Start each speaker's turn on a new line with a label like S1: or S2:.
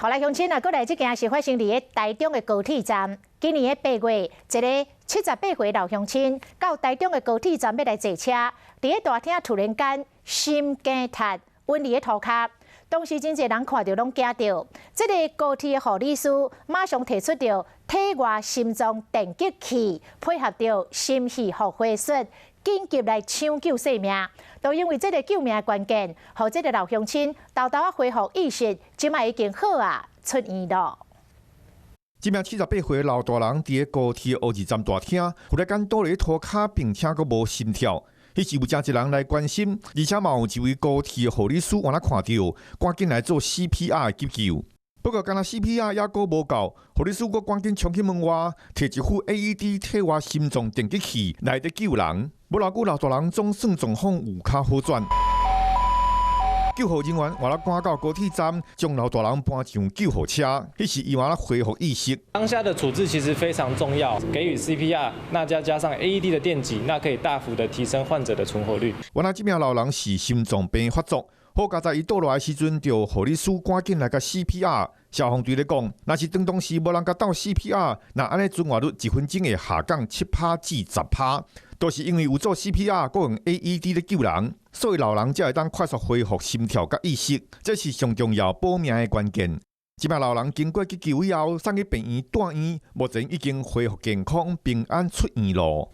S1: 好來，鄉親啊，閣來這件是發生佇咧台中的高鐵站。今年的8月，一个78歲老鄉親到台中的高鐵站欲來坐車，佇咧大廳突然間心驚窒，暈佇咧塗跤。當時真濟人看著攏驚著。這个高鐵的護理師馬上提出著體外心臟電擊器，配合著心肺復活術，緊急來搶救性命。都因為這个救命的關鍵，予這个老鄉親沓沓仔恢復意識，這擺已經好啊，出院囉。
S2: 這名78歲的老大人佇咧高鐵烏日站大廳，忽然間倒佇咧塗跤，並且閣無心跳。彼時有誠濟人來關心，而且嘛有一位高鐵護理師原來看著，趕緊來做 CPR 的急救。不過，敢若 CPR 猶閣無夠，護理師閣趕緊衝去門外，提一副 AED 體外心臟電擊器來佇救人。無偌久，老大人總算狀況有較好轉。救護人員原來趕到高鐵站，將老大人搬上救護車。彼時伊原來恢復意識。
S3: 當下的處置其實非常重要，給予 CPR，那再加上 AED 的電擊，那可以大幅的提升患者的存活率。
S2: 原來這名老人是心臟病發作，好佳哉伊倒落來時陣，著護理師趕緊來共 CPR。消防隊咧講，若是當當時無人共鬥 CPR，若按呢存活率一分鐘會下降7趴至10趴。都是因為有做 CPR，閣用 AED 咧救人，所以老人才會當快速恢復心跳佮意識，這是上重要保命的關鍵。這名老人經過急救以後，送去病院住院，目前已經恢復健康，平安出院囉。